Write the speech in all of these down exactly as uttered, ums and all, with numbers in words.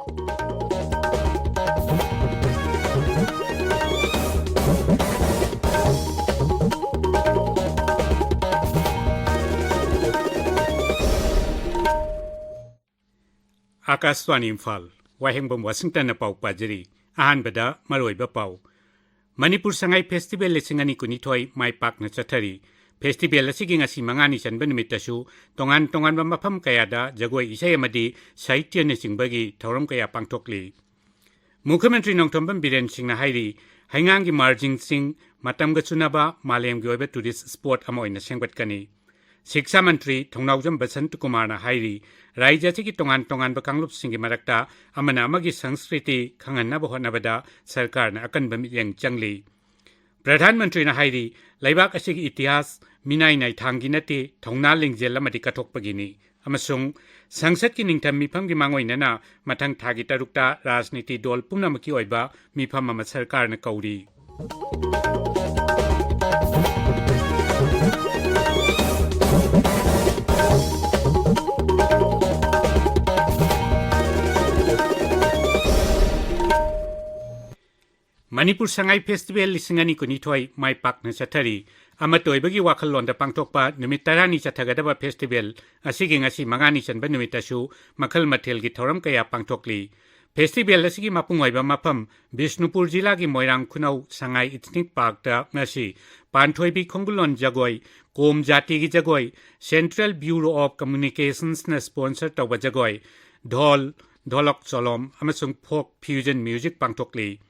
ꯑꯥꯀꯥꯁꯕꯥꯅꯤ ꯏꯝꯐꯥꯜ, ꯋꯥꯍꯦꯡꯕꯝ ꯋꯥꯁꯤꯡꯇꯟꯅ ꯄꯥꯎ ꯄꯥꯖꯔꯤ꯫ ꯑꯍꯥꯟꯕꯗ ꯃꯔꯨꯑꯣꯏꯕ ꯄꯥꯎ꯫ ꯃꯅꯤꯄꯨꯔ ꯁꯉꯥꯏ ꯐꯦꯁꯇꯤꯚꯦꯜ ꯂꯤꯁꯤꯡ ꯑꯅꯤ ꯀꯨꯟꯅꯤꯊꯣꯏ ꯃꯥꯏ ꯄꯥꯛꯅ ꯆꯠꯊꯔꯤ꯫ ꯐꯦꯁꯇꯤꯚꯦꯜ ꯑꯁꯤꯒꯤ ꯉꯁꯤ ꯃꯉꯥꯅꯤ ꯆꯟꯕ ꯅꯨꯃꯤꯠꯇꯁꯨ ꯇꯣꯉꯥꯟ ꯇꯣꯉꯥꯟꯕ ꯃꯐꯝ ꯀꯌꯥꯗ ꯖꯒꯣꯏ ꯏꯁꯩ ꯑꯃꯗꯤ ꯁꯥꯍꯤꯇ꯭ꯌꯅꯆꯤꯡꯕꯒꯤ ꯊꯧꯔꯝ ꯀꯌꯥ ꯄꯥꯡꯊꯣꯛꯂꯤ꯫ ꯃꯨꯈ꯭ꯌ ꯃꯟꯇ꯭ꯔꯤ ꯅꯣꯡꯊꯣꯝꯕꯝ ꯕꯤꯔꯦꯟ ꯁꯤꯡꯅ ꯍꯥꯏꯔꯤ, ꯍꯩꯉꯥꯡꯒꯤ ꯃꯥꯔꯖꯤꯡ ꯆꯤꯡ ꯃꯇꯝꯒ ꯆꯨꯅꯕ ꯃꯥꯂꯦꯝꯒꯤ ꯑꯣꯏꯕ ꯇꯨꯔꯤꯁ ꯁ꯭ꯄꯣꯠ ꯑꯃ ꯑꯣꯏꯅ ꯁꯦꯝꯒꯠꯀꯅꯤ꯫ ꯁꯤꯛꯁꯥ ꯃꯟꯇ꯭ꯔꯤ ꯊꯧꯅꯥꯎꯖꯝ ꯕꯁꯟꯇ ꯀꯨꯃꯥꯔꯅ ꯍꯥꯏꯔꯤ, ꯔꯥꯖ꯭ꯌ ꯑꯁꯤꯒꯤ ꯇꯣꯉꯥꯟ ꯇꯣꯉꯥꯟꯕ ꯀꯥꯡꯂꯨꯞꯁꯤꯡꯒꯤ ꯃꯔꯛꯇ ꯑꯃꯅ ꯑꯃꯒꯤ ꯁꯪꯁꯀ꯭ꯔꯤꯇꯤ ꯈꯪꯍꯟꯅꯕ ꯍꯣꯠꯅꯕꯗ ꯁꯔꯀꯥꯔꯅ ꯑꯀꯟꯕ ꯃꯤꯠꯌꯦꯡ ꯆꯪꯂꯤ꯫ ꯄ꯭ꯔꯙꯥꯟ ꯃꯟꯇ꯭ꯔꯤꯅ ꯍꯥꯏꯔꯤ, ꯂꯩꯕꯥꯛ ꯑꯁꯤꯒꯤ ꯏꯇꯤꯍꯥꯁ ꯃꯤꯅꯥꯏ ꯅꯥꯏꯊꯥꯡꯒꯤ ꯅꯠꯇꯦ, ꯊꯧꯅꯥ ꯂꯤꯡꯖꯦꯜ ꯑꯃꯗꯤ ꯀꯠꯊꯣꯛꯄꯒꯤꯅꯤ ꯑꯃꯁꯨꯡ ꯁꯪꯁꯠꯀꯤ ꯅꯤꯡꯊꯝ ꯃꯤꯐꯝꯒꯤ ꯃꯥꯡꯑꯣꯏꯅꯅ ꯃꯊꯪ ꯊꯥꯒꯤ ꯇꯔꯨꯛꯇ ꯔꯥꯖꯅꯤꯇꯤ ꯗꯣꯜ ꯄꯨꯝꯅꯃꯛꯀꯤ ꯑꯣꯏꯕ ꯃꯤꯐꯝ ꯑꯃ ꯁꯔꯀꯥꯔꯅ ꯀꯧꯔꯤ꯫ ꯃꯅꯤꯄꯨꯔ ꯁꯉꯥꯏ ꯐꯦꯁꯇꯤꯚꯦꯜ ꯂꯤꯁꯤꯡ ꯑꯅꯤ ꯀꯨꯟꯅꯤꯊꯣꯏ ꯃꯥꯏ ꯄꯥꯛꯅ ꯆꯠꯊꯔꯤ꯫ ꯑꯃꯠꯇ ꯑꯣꯏꯕꯒꯤ ꯋꯥꯈꯜꯂꯣꯟꯗ ꯄꯥꯡꯊꯣꯛꯄ ꯅꯨꯃꯤꯠ ꯇꯔꯥꯅꯤ ꯆꯠꯊꯒꯗꯕ ꯐꯦꯁꯇꯤꯚꯦꯜ ꯑꯁꯤꯒꯤ ꯉꯁꯤ ꯃꯉꯥꯅꯤ ꯆꯟꯕ ꯅꯨꯃꯤꯠꯇꯁꯨ ꯃꯈꯜ ꯃꯊꯦꯜꯒꯤ ꯊꯧꯔꯝ ꯀꯌꯥ ꯄꯥꯡꯊꯣꯛꯂꯤ꯫ ꯐꯦꯁꯇꯤꯚꯦꯜ ꯑꯁꯤꯒꯤ ꯃꯄꯨꯡ ꯑꯣꯏꯕ ꯃꯐꯝ ꯕꯤꯁꯅꯨꯄꯨꯔ ꯖꯤꯂꯥꯒꯤ ꯃꯣꯏꯔꯥꯡ ꯈꯨꯅꯧ ꯁꯉꯥꯏ ꯏꯊꯅꯤꯛ ꯄꯥꯔꯛꯇ ꯉꯁꯤ ꯄꯥꯟꯊꯣꯏꯕꯤ ꯈꯣꯡꯒꯨꯜꯂꯣꯟ ꯖꯒꯣꯏ, ꯀꯣꯝ ꯖꯥꯇꯤꯒꯤ ꯖꯒꯣꯏ, ꯁꯦꯟꯇ꯭ꯔꯦꯜ ꯕ꯭ꯌꯨꯔꯣ ꯑꯣꯐ ꯀꯝꯃ꯭ꯌꯨꯅꯤꯀꯦꯁꯟꯁꯅ ꯁ꯭ꯄꯣꯟꯁꯔ ꯇꯧꯕ ꯖꯒꯣꯏ, ꯙꯣꯜ, ꯙꯣꯂꯛ ꯆꯣꯂꯣꯝ ꯑꯃꯁꯨꯡ ꯐꯣꯛ ꯐ꯭ꯌꯨꯖꯟ ꯃ꯭ꯌꯨꯖꯤꯛ ꯄꯥꯡꯊꯣꯛꯂꯤ꯫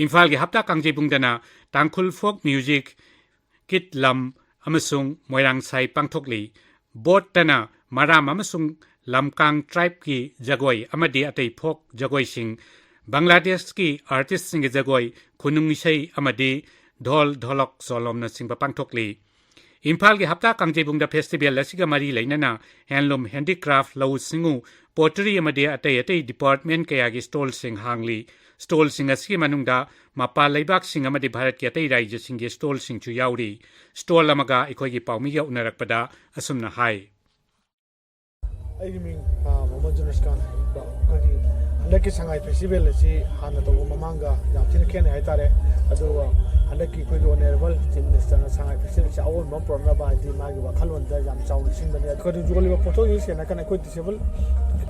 ꯏꯝꯐꯥꯜꯒꯤ ꯍꯞꯇꯥ ꯀꯥꯡꯖꯩꯕꯨꯡꯗꯅ ꯇꯥꯡꯈꯨꯜ ꯐꯣꯛ ꯃ꯭ꯌꯨꯖꯤꯛ, ꯀꯤꯠ ꯂꯝ ꯑꯃꯁꯨꯡ ꯃꯣꯏꯔꯥꯡ ꯁꯥꯏ ꯄꯥꯡꯊꯣꯛꯂꯤ꯫ ꯕꯣꯠꯇꯅ ꯃꯔꯥꯝ ꯑꯃꯁꯨꯡ ꯂꯝꯀꯥꯡ ꯇ꯭ꯔꯥꯏꯕꯀꯤ ꯖꯒꯣꯏ ꯑꯃꯗꯤ ꯑꯇꯩ ꯐꯣꯛ ꯖꯒꯣꯏꯁꯤꯡ, ꯕꯪꯒ꯭ꯂꯥꯗꯦꯁꯀꯤ ꯑꯥꯔꯇꯤꯁꯁꯤꯡꯒꯤ ꯖꯒꯣꯏ, ꯈꯨꯅꯨꯡ ꯏꯁꯩ ꯑꯃꯗꯤ ꯙꯣꯜ, ꯙꯣꯂꯛ ꯆꯣꯂꯣꯝꯅꯆꯤꯡꯕ ꯄꯥꯡꯊꯣꯛꯂꯤ꯫ ꯏꯝꯐꯥꯜꯒꯤ ꯍꯞꯇꯥ ꯀꯥꯡꯖꯩꯕꯨꯡꯗ ꯐꯦꯁꯇꯤꯚꯦꯜ ꯑꯁꯤꯒ ꯃꯔꯤ ꯂꯩꯅꯅ ꯍꯦꯟꯂꯨꯝ, ꯍꯦꯟꯗꯤꯀ꯭ꯔꯥꯐ, ꯂꯧꯎ ꯁꯤꯡꯎ, ꯄꯣꯇꯔꯤ ꯑꯃꯗꯤ ꯑꯇꯩ ꯑꯇꯩ ꯗꯤꯄꯥꯔꯠꯃꯦꯟ ꯀꯌꯥꯒꯤ ꯁ꯭ꯇꯣꯜꯁꯤꯡ ꯍꯥꯡꯂꯤ꯫ ꯁ꯭ꯇꯣꯜꯁꯤꯡ ꯑꯁꯤꯒꯤ ꯃꯅꯨꯡꯗ ꯃꯄꯥꯟ ꯂꯩꯕꯥꯛꯁꯤꯡ ꯑꯃꯗꯤ ꯚꯥꯔꯠꯀꯤ ꯑꯇꯩ ꯔꯥꯖ꯭ꯌꯁꯤꯡꯒꯤ ꯁ꯭ꯇꯣꯜꯁꯤꯡꯁꯨ ꯌꯥꯎꯔꯤ꯫ ꯁ꯭ꯇꯣꯜ ꯑꯃꯒ ꯑꯩꯈꯣꯏꯒꯤ ꯄꯥꯎꯃꯤꯒ ꯎꯅꯔꯛꯄꯗ ꯑꯁꯨꯝꯅ ꯍꯥꯏ꯫ ꯑꯩꯒꯤ ꯃꯤꯡ, ꯑ, ꯃꯣꯍꯝꯃꯗ ꯖꯨꯅꯁ ꯈꯥꯟ ꯍꯥꯏꯕ꯫ ꯑꯩꯈꯣꯏꯒꯤ ꯍꯟꯗꯛꯀꯤ ꯁꯉꯥꯏ ꯐꯦꯁꯇꯤꯚꯦꯜ ꯑꯁꯤ ꯍꯥꯟꯅ ꯇꯧꯕ ꯃꯃꯥꯡꯒ ꯌꯥꯝ ꯊꯤꯅ ꯈꯦꯠꯅꯩ ꯍꯥꯏꯇꯥꯔꯦ꯫ ꯑꯗꯨꯒ ꯍꯟꯗꯛꯀꯤ ꯑꯩꯈꯣꯏꯒꯤ ꯑꯣꯅꯔꯦꯕꯜ ꯆꯤꯐ ꯃꯤꯅꯤꯁꯇꯔꯅ ꯁꯉꯥꯏ ꯐꯦꯁꯇꯤꯚꯦꯜꯁꯤ ꯑꯑꯣꯟꯕ ꯑꯃ ꯄꯨꯔꯛꯅꯕ, ꯍꯥꯏꯗꯤ ꯃꯥꯒꯤ ꯋꯥꯈꯜꯂꯣꯟꯗ ꯌꯥꯝ ꯆꯥꯎꯅ ꯁꯤꯟꯕꯅꯤ꯫ ꯑꯩꯈꯣꯏꯅ ꯌꯣꯜꯂꯤꯕ ꯄꯣꯠꯊꯣꯛꯁꯤꯡꯁꯤ ꯁꯦꯡꯅ ꯍꯥꯏꯔꯀꯥꯟꯗ ꯑꯩꯈꯣꯏ ꯗꯤꯁꯦꯕꯜ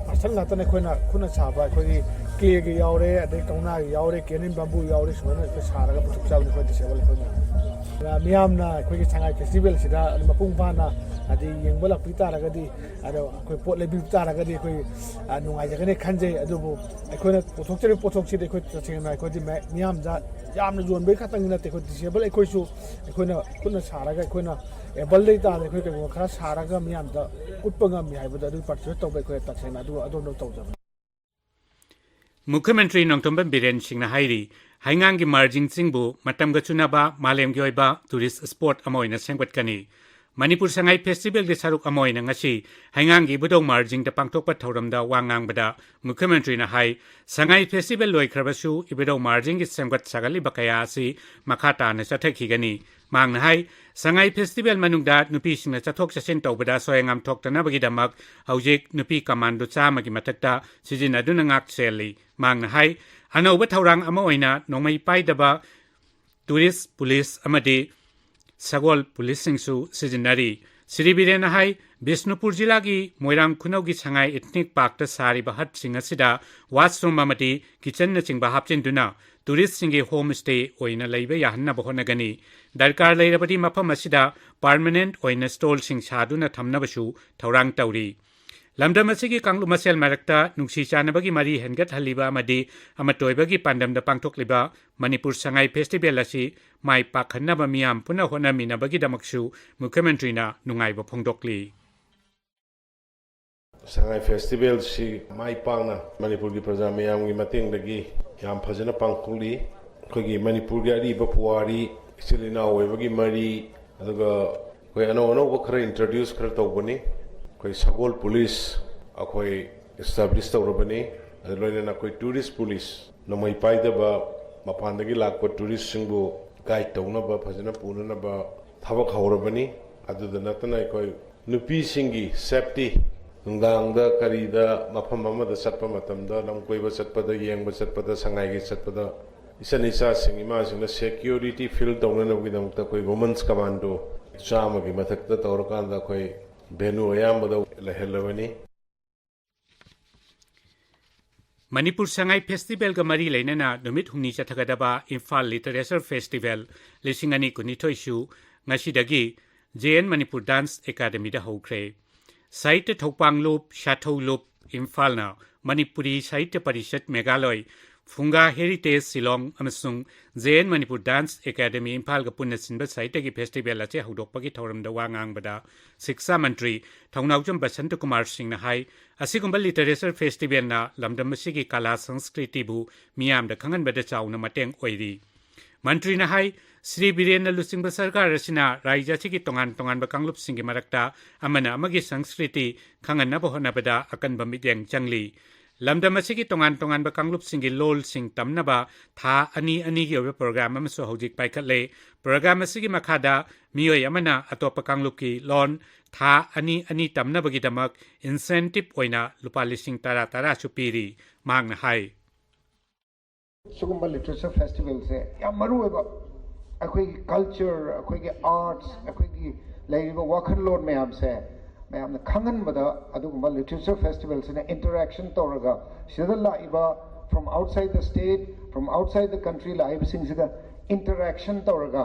ꯄꯥꯔꯁꯟ ꯉꯥꯛꯇꯅ ꯑꯩꯈꯣꯏꯅ ꯈꯨꯠꯅ ꯁꯥꯕ, ꯑꯩꯈꯣꯏꯒꯤ ꯀ꯭ꯂꯦꯒꯤ ꯌꯥꯎꯔꯦ, ꯑꯗꯩ ꯀꯧꯅꯥꯒꯤ ꯌꯥꯎꯔꯦ, ꯀꯦꯟ ꯏꯟ ꯕꯝꯕꯨ ꯌꯥꯎꯔꯦ, ꯁꯨꯃꯥꯏꯅ ꯑꯩꯈꯣꯏ ꯁꯥꯔꯒ ꯄꯨꯊꯣꯛꯆꯕꯅꯤ ꯑꯩꯈꯣꯏ ꯗꯤꯁꯦꯕꯜ ꯑꯩꯈꯣꯏꯅ꯫ ꯃꯤꯌꯥꯝꯅ ꯑꯩꯈꯣꯏꯒꯤ ꯁꯉꯥꯏ ꯐꯦꯁꯇꯤꯚꯦꯜꯁꯤꯗ ꯃꯄꯨꯡ ꯐꯥꯅ ꯍꯥꯏꯗꯤ ꯌꯦꯡꯕ ꯂꯥꯛꯄꯤ ꯇꯥꯔꯒꯗꯤ, ꯑꯗꯣ ꯑꯩꯈꯣꯏ ꯄꯣꯠ ꯂꯩꯕꯤꯕ ꯇꯥꯔꯒꯗꯤ ꯑꯩꯈꯣꯏ, ꯑ, ꯅꯨꯡꯉꯥꯏꯖꯒꯅꯤ ꯈꯟꯖꯩ꯫ ꯑꯗꯨꯕꯨ ꯑꯩꯈꯣꯏꯅ ꯄꯨꯊꯣꯛꯆꯔꯤꯕ ꯄꯣꯠꯊꯣꯛꯁꯤꯗꯤ ꯑꯩꯈꯣꯏ ꯇꯁꯦꯡꯅ ꯑꯩꯈꯣꯏꯗꯤ ꯃ-, ꯃꯤꯌꯥꯝꯗ ꯌꯥꯝꯅ ꯌꯣꯟꯕꯒꯤ ꯈꯛꯇꯪꯒꯤ ꯅꯠꯇꯦ, ꯑꯩꯈꯣꯏ ꯗꯤꯁꯦꯕꯜ ꯑꯩꯈꯣꯏꯁꯨ ꯑꯩꯈꯣꯏꯅ ꯈꯨꯠꯅ ꯁꯥꯔꯒ ꯑꯩꯈꯣꯏꯅ ꯑꯦꯕꯜ ꯂꯩ ꯇꯥꯔꯗꯤ ꯑꯩꯈꯣꯏ ꯀꯩꯒꯨꯝꯕ ꯈꯔ ꯁꯥꯔꯒ ꯃꯤꯌꯥꯝꯗ ꯎꯠꯄ ꯉꯝꯃꯤ ꯍꯥꯏꯕꯗꯣ ꯑꯗꯨꯒꯤ ꯄꯥꯔꯇꯤꯁꯤꯄꯦꯠ ꯇꯧꯕ ꯑꯩꯈꯣꯏ ꯇꯁꯦꯡꯅ ꯑꯗꯨ ꯑꯗꯣꯝꯗ ꯇꯧꯖꯕꯅꯤ꯫ ꯃꯨꯈ꯭ꯌ ꯃꯟꯇ꯭ꯔꯤ ꯅꯣꯡꯊꯣꯝꯕꯝ ꯕꯤꯔꯦꯟ ꯁꯤꯡꯅ ꯍꯥꯏꯔꯤ, ꯍꯩꯉꯥꯡꯒꯤ ꯃꯥꯔꯖꯤꯡꯁꯤꯡꯕꯨ ꯃꯇꯝꯒ ꯆꯨꯅꯕ ꯃꯥꯂꯦꯝꯒꯤ ꯑꯣꯏꯕ ꯇꯨꯔꯤꯁ ꯁ꯭ꯄꯣꯠ ꯑꯃ ꯑꯣꯏꯅ ꯁꯦꯝꯒꯠꯀꯅꯤ꯫ ꯃꯅꯤꯄꯨꯔ ꯁꯉꯥꯏ ꯐꯦꯁꯇꯤꯚꯦꯜꯒꯤ ꯁꯔꯨꯛ ꯑꯃ ꯑꯣꯏꯅ ꯉꯁꯤ ꯍꯩꯉꯥꯡꯒꯤ ꯏꯕꯨꯙꯧ ꯃꯥꯔꯖꯤꯡꯗ ꯄꯥꯡꯊꯣꯛꯄ ꯊꯧꯔꯝꯗ ꯋꯥ ꯉꯥꯡꯕꯗ ꯃꯨꯈ꯭ꯌ ꯃꯟꯇ꯭ꯔꯤꯅ ꯍꯥꯏ, ꯁꯉꯥꯏ ꯐꯦꯁꯇꯤꯚꯦꯜ ꯂꯣꯏꯈ꯭ꯔꯕꯁꯨ ꯏꯕꯨꯙꯧ ꯃꯥꯔꯖꯤꯡꯒꯤ ꯁꯦꯝꯒꯠ ꯁꯥꯒꯠꯂꯤꯕ ꯀꯌꯥ ꯑꯁꯤ ꯃꯈꯥ ꯇꯥꯅ ꯆꯠꯊꯈꯤꯒꯅꯤ꯫ ꯃꯍꯥꯛꯅ ꯍꯥꯏ, ꯁꯉꯥꯏ ꯐꯦꯁꯇꯤꯚꯦꯜ ꯃꯅꯨꯡꯗ ꯅꯨꯄꯤꯁꯤꯡꯅ ꯆꯠꯊꯣꯛ ꯆꯠꯁꯤꯟ ꯇꯧꯕꯗ ꯑꯁꯣꯏ ꯑꯉꯥꯝ ꯊꯣꯛꯇꯅꯕꯒꯤꯗꯃꯛ ꯍꯧꯖꯤꯛ ꯅꯨꯄꯤ ꯀꯃꯥꯟꯗꯣ ꯆꯥꯝꯃꯒꯤ ꯃꯊꯛꯇ ꯁꯤꯖꯤꯟꯅꯗꯨꯅ ꯉꯥꯛ ꯁꯦꯜꯂꯤ꯫ ꯃꯍꯥꯛꯅ ꯍꯥꯏ, ꯑꯅꯧꯕ ꯊꯧꯔꯥꯡ ꯑꯃ ꯑꯣꯏꯅ ꯅꯣꯡꯃꯩ ꯄꯥꯏꯗꯕ ꯇꯨꯔꯤꯁ ꯄꯨꯂꯤꯁ ꯑꯃꯗꯤ ꯁꯒꯣꯜ ꯄꯨꯂꯤꯁꯁꯤꯡꯁꯨ ꯁꯤꯖꯤꯟꯅꯔꯤ꯫ ꯁ꯭ꯔꯤ ꯕꯤꯔꯦꯟꯅ ꯍꯥꯏ, ꯕꯤꯁꯅꯨꯄꯨꯔ ꯖꯤꯂꯥꯒꯤ ꯃꯣꯏꯔꯥꯡ ꯈꯨꯅꯧꯒꯤ ꯁꯉꯥꯏ ꯏꯊꯅꯤꯛ ꯄꯥꯔꯛꯇ ꯁꯥꯔꯤꯕ ꯍꯠꯁꯤꯡ ꯑꯁꯤꯗ ꯋꯥꯁꯔꯨꯝ ꯑꯃꯗꯤ ꯀꯤꯆꯟꯅꯆꯤꯡꯕ ꯍꯥꯞꯆꯤꯟꯗꯨꯅ ꯇꯨꯔꯤꯁꯁꯤꯡꯒꯤ ꯍꯣꯝ ꯁ꯭ꯇꯦ ꯑꯣꯏꯅ ꯂꯩꯕ ꯌꯥꯍꯟꯅꯕ ꯍꯣꯠꯅꯒꯅꯤ꯫ ꯗꯔꯀꯥꯔ ꯂꯩꯔꯕꯗꯤ ꯃꯐꯝ ꯑꯁꯤꯗ ꯄꯥꯔꯃꯅꯦꯟꯠ ꯑꯣꯏꯅ ꯁ꯭ꯇꯣꯜꯁꯤꯡ ꯁꯥꯗꯨꯅ ꯊꯝꯅꯕꯁꯨ ꯊꯧꯔꯥꯡ ꯇꯧꯔꯤ꯫ ꯂꯝꯗꯝ ꯑꯁꯤꯒꯤ ꯀꯥꯡꯂꯨꯞ ꯃꯁꯦꯜ ꯃꯔꯛꯇ ꯅꯨꯡꯁꯤ ꯆꯥꯟꯅꯕꯒꯤ ꯃꯔꯤ ꯍꯦꯟꯒꯠꯍꯜꯂꯤꯕ ꯑꯃꯗꯤ ꯑꯃꯠꯇ ꯑꯣꯏꯕꯒꯤ ꯄꯥꯟꯗꯝꯗ ꯄꯥꯡꯊꯣꯛꯂꯤꯕ ꯃꯅꯤꯄꯨꯔ ꯁꯉꯥꯏ ꯐꯦꯁꯇꯤꯚꯦꯜ ꯑꯁꯤ ꯃꯥꯏ ꯄꯥꯛꯍꯟꯅꯕ ꯃꯤꯌꯥꯝ ꯄꯨꯟꯅ ꯍꯣꯠꯅꯃꯤꯟꯅꯕꯒꯤꯗꯃꯛꯁꯨ ꯃꯨꯈ꯭ꯌ ꯃꯟꯇ꯭ꯔꯤꯅ ꯅꯨꯡꯉꯥꯏꯕ ꯐꯣꯡꯗꯣꯛꯂꯤ꯫ ꯁꯉꯥꯏ ꯐꯦꯁꯇꯤꯚꯦꯜꯁꯤ ꯃꯥꯏ ꯄꯥꯛꯅ ꯃꯅꯤꯄꯨꯔꯒꯤ ꯄ꯭ꯔꯖꯥ ꯃꯤꯌꯥꯝꯒꯤ ꯃꯇꯦꯡꯗꯒꯤ ꯌꯥꯝ ꯐꯖꯅ ꯄꯥꯡꯊꯣꯛꯂꯤ꯫ ꯑꯩꯈꯣꯏꯒꯤ ꯃꯅꯤꯄꯨꯔꯒꯤ ꯑꯔꯤꯕ ꯄꯨꯋꯥꯔꯤ, ꯏꯆꯤꯜ ꯏꯅꯥꯎ ꯑꯣꯏꯕꯒꯤ ꯃꯔꯤ, ꯑꯗꯨꯒ ꯑꯩꯈꯣꯏ ꯑꯅꯧ ꯑꯅꯧꯕ ꯈꯔ ꯏꯟꯇ꯭ꯔꯣꯗ꯭ꯌꯨꯁ ꯈꯔ ꯇꯧꯕꯅꯤ꯫ ꯑꯩꯈꯣꯏ ꯁꯒꯣꯜ ꯄꯨꯂꯤꯁ ꯑꯩꯈꯣꯏ ꯏꯁꯇꯥꯕ꯭ꯂꯤꯁ ꯇꯧꯔꯕꯅꯤ꯫ ꯑꯗꯨ ꯂꯣꯏꯅꯅ ꯑꯩꯈꯣꯏ ꯇꯨꯔꯤꯁ ꯄꯨꯂꯤꯁ, ꯅꯣꯡꯃꯩ ꯄꯥꯏꯗꯕ ꯃꯄꯥꯟꯗꯒꯤ ꯂꯥꯛꯄ ꯇꯨꯔꯤꯁꯁꯤꯡꯕꯨ ꯒꯥꯏꯗ ꯇꯧꯅꯕ, ꯐꯖꯅ ꯄꯨꯅꯅꯕ ꯊꯕꯛ ꯍꯧꯔꯕꯅꯤ꯫ ꯑꯗꯨꯗ ꯅꯠꯇꯅ ꯑꯩꯈꯣꯏ ꯅꯨꯄꯤꯁꯤꯡꯒꯤ ꯁꯦꯐꯇꯤ ꯅꯨꯡꯗꯥꯡꯗ ꯀꯔꯤꯗ ꯃꯐꯝ ꯑꯃꯗ ꯆꯠꯄ ꯃꯇꯝꯗ, ꯂꯝ ꯀꯣꯏꯕ ꯆꯠꯄꯗ, ꯌꯦꯡꯕ ꯆꯠꯄꯗ, ꯁꯉꯥꯏꯒꯤ ꯆꯠꯄꯗ, ꯏꯆꯟ ꯏꯆꯥꯁꯤꯡ, ꯏꯃꯥꯁꯤꯡꯅ security feel ꯇꯧꯅꯅꯕꯒꯤꯗꯃꯛꯇ ꯑꯩꯈꯣꯏ Women's Commando ꯆꯥꯝꯃꯒꯤ ꯃꯊꯛꯇ ꯇꯧꯔꯀꯥꯟꯗ ꯑꯩꯈꯣꯏ venue ꯑꯌꯥꯝꯕꯗ ꯂꯩꯍꯜꯂꯕꯅꯤ꯫ ꯃꯅꯤꯄꯨꯔ ꯁꯉꯥꯏ ꯐꯦꯁꯇꯤꯚꯦꯜꯒ ꯃꯔꯤ ꯂꯩꯅꯅ ꯅꯨꯃꯤꯠ ꯍꯨꯝꯅꯤ ꯆꯠꯊꯒꯗꯕ ꯏꯝꯐꯥꯜ ꯂꯤꯇꯔꯦꯆꯔ ꯐꯦꯁꯇꯤꯚꯦꯜ ꯂꯤꯁꯤꯡ ꯑꯅꯤ ꯀꯨꯟꯅꯤꯊꯣꯏꯁꯨ ꯉꯁꯤꯗꯒꯤ ꯖꯦ ꯑꯦꯟ ꯃꯅꯤꯄꯨꯔ ꯗꯥꯟꯁ ꯑꯦꯀꯥꯗꯃꯤꯗ ꯍꯧꯈ꯭ꯔꯦ꯫ ꯁꯥꯍꯤꯇ꯭ꯌ ꯊꯧꯄꯥꯡꯂꯨꯞ, ꯁꯥꯊꯧꯂꯨꯞ, ꯏꯝꯐꯥꯜꯅ ꯃꯅꯤꯄꯨꯔꯤ ꯁꯥꯍꯤꯇ꯭ꯌ ꯄꯔꯤꯁꯠ ꯃꯦꯘꯥꯂꯣꯏ, ꯐꯨꯡꯒꯥ ꯍꯦꯔꯤꯇꯦꯖ ꯁꯤꯂꯣꯡ ꯑꯃꯁꯨꯡ J N Manipur dance academy ꯏꯝꯐꯥꯜꯒ ꯄꯨꯟꯅ ꯁꯤꯟꯕ ꯁꯥꯍꯤꯇ꯭ꯌꯒꯤ ꯐꯦꯁꯇꯤꯚꯦꯜ ꯑꯁꯤ ꯍꯧꯗꯣꯛꯄꯒꯤ ꯊꯧꯔꯝꯗ ꯋꯥ ꯉꯥꯡꯕꯗ ꯁꯤꯛꯁꯥ ꯃꯟꯇ꯭ꯔꯤ ꯊꯧꯅꯥꯎꯖꯝ ꯕꯁꯟꯇ ꯀꯨꯃꯥꯔ ꯁꯤꯡꯅ ꯍꯥꯏ, ꯑꯁꯤꯒꯨꯝꯕ ꯂꯤꯇꯔꯦꯆꯔ ꯐꯦꯁꯇꯤꯚꯦꯜꯅ ꯂꯝꯗꯝ ꯑꯁꯤꯒꯤ ꯀꯂꯥ ꯁꯪꯁꯀ꯭ꯔꯤꯇꯤꯕꯨ ꯃꯤꯌꯥꯝꯗ ꯈꯪꯍꯟꯕꯗ ꯆꯥꯎꯅ ꯃꯇꯦꯡ ꯑꯣꯏꯔꯤ꯫ ꯃꯟꯇ꯭ꯔꯤꯅ ꯍꯥꯏ, ꯁ꯭ꯔꯤ ꯕꯤꯔꯦꯟꯅ ꯂꯨꯆꯤꯡꯕ ꯁꯔꯀꯥꯔ ꯑꯁꯤꯅ ꯔꯥꯖ꯭ꯌ ꯑꯁꯤꯒꯤ ꯇꯣꯉꯥꯟ ꯇꯣꯉꯥꯟꯕ ꯀꯥꯡꯂꯨꯞꯁꯤꯡꯒꯤ ꯃꯔꯛꯇ ꯑꯃꯅ ꯑꯃꯒꯤ ꯁꯪꯁꯀ꯭ꯔꯤꯇꯤ ꯈꯪꯍꯟꯅꯕ ꯍꯣꯠꯅꯕꯗ ꯑꯀꯟꯕ ꯃꯤꯠꯌꯦꯡ ꯆꯪꯂꯤ꯫ ꯂꯝꯗꯝ ꯑꯁꯤꯒꯤ ꯇꯣꯉꯥꯟ ꯇꯣꯉꯥꯟꯕ ꯀꯥꯡꯂꯨꯞꯁꯤꯡꯒꯤ ꯂꯣꯜꯁꯤꯡ ꯇꯝꯅꯕ ꯊꯥ ꯑꯅꯤ ꯑꯅꯤꯒꯤ ꯑꯣꯏꯕ ꯄ꯭ꯔꯣꯒ꯭ꯔꯥꯝ ꯑꯃꯁꯨ ꯍꯧꯖꯤꯛ ꯄꯥꯏꯈꯠꯂꯦ꯫ ꯄ꯭ꯔꯣꯒ꯭ꯔꯥꯝ ꯑꯁꯤꯒꯤ ꯃꯈꯥꯗ ꯃꯤꯑꯣꯏ ꯑꯃꯅ ꯑꯇꯣꯞꯄ ꯀꯥꯡꯂꯨꯞꯀꯤ ꯂꯣꯟ ꯊꯥ ꯑꯅꯤ ꯑꯅꯤ ꯇꯝꯅꯕꯒꯤꯗꯃꯛ ꯏꯟꯁꯦꯟꯇꯤꯞ ꯑꯣꯏꯅ ꯂꯨꯄꯥ ꯂꯤꯁꯤꯡ ꯇꯔꯥ ꯇꯔꯥꯁꯨ ꯄꯤꯔꯤ, ꯃꯍꯥꯛꯅ ꯍꯥꯏ꯫ ꯁꯤꯒꯨꯝꯕ ꯂꯤꯇꯔꯦꯆꯔ ꯐꯦꯁꯇꯤꯚꯦꯜꯁꯦ ꯌꯥꯝ ꯃꯔꯨ ꯑꯣꯏꯕ, ꯑꯩꯈꯣꯏꯒꯤ ꯀꯜꯆꯔ, ꯑꯩꯈꯣꯏꯒꯤ ꯑꯥꯔꯠꯁ, ꯑꯩꯈꯣꯏꯒꯤ ꯂꯩꯔꯤꯕ ꯋꯥꯈꯜꯂꯣꯟ ꯃꯌꯥꯝꯁꯦ ꯃꯌꯥꯝꯅ ꯈꯪꯍꯟꯕꯗ, ꯑꯗꯨꯒꯨꯝꯕ ꯂꯤꯇꯔꯦꯆꯔ ꯐꯦꯁꯇꯤꯚꯦꯜꯁꯤꯅ ꯏꯟꯇꯔꯦꯛꯁꯟ ꯇꯧꯔꯒ, ꯁꯤꯗ ꯂꯥꯛꯏꯕ from outside the state, from outside the country ꯂꯥꯛꯏꯕꯁꯤꯡꯁꯤꯗ ꯏꯟꯇꯔꯦꯛꯁꯟ ꯇꯧꯔꯒ,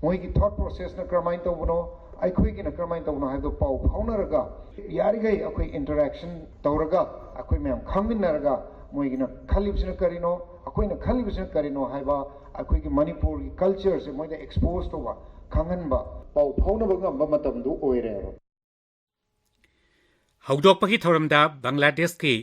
ꯃꯣꯏꯒꯤ ꯊꯣꯠ ꯄ꯭ꯔꯣꯁꯦꯁꯅ ꯀꯔꯝꯍꯥꯏꯅ ꯇꯧꯕꯅꯣ, ꯑꯩꯈꯣꯏꯒꯤꯅ ꯀꯔꯝꯍꯥꯏꯅ ꯇꯧꯕꯅꯣ ꯍꯥꯏꯕꯗꯣ ꯄꯥꯎ ꯐꯥꯎꯅꯔꯒ, ꯌꯥꯔꯤꯈꯩ ꯑꯩꯈꯣꯏ ꯏꯟꯇꯔꯦꯛꯁꯟ ꯇꯧꯔꯒ, ꯑꯩꯈꯣꯏ ꯃꯌꯥꯝ ꯈꯪꯃꯤꯟꯅꯔꯒ, ꯃꯣꯏꯒꯤꯅ ꯈꯜꯂꯤꯕꯁꯤꯅ ꯀꯔꯤꯅꯣ, ꯑꯩꯈꯣꯏꯅ ꯈꯜꯂꯤꯕꯁꯤꯅ ꯀꯔꯤꯅꯣ ꯍꯥꯏꯕ, ꯑꯩꯈꯣꯏꯒꯤ ꯃꯅꯤꯄꯨꯔꯒꯤ ꯀꯜꯆꯔꯁꯦ ꯃꯣꯏꯗ ꯑꯦꯛꯁꯄꯣꯖ ꯇꯧꯕ, ꯈꯪꯍꯟꯕ, ꯄꯥꯎ ꯐꯥꯎꯅꯕ ꯉꯝꯕ ꯃꯇꯝꯗꯨ ꯑꯣꯏꯔꯦꯕ꯫ ꯍꯧꯗꯣꯛꯄꯒꯤ ꯊꯧꯔꯝꯗ ꯕꯪꯒ꯭ꯂꯥꯗꯦꯁꯀꯤ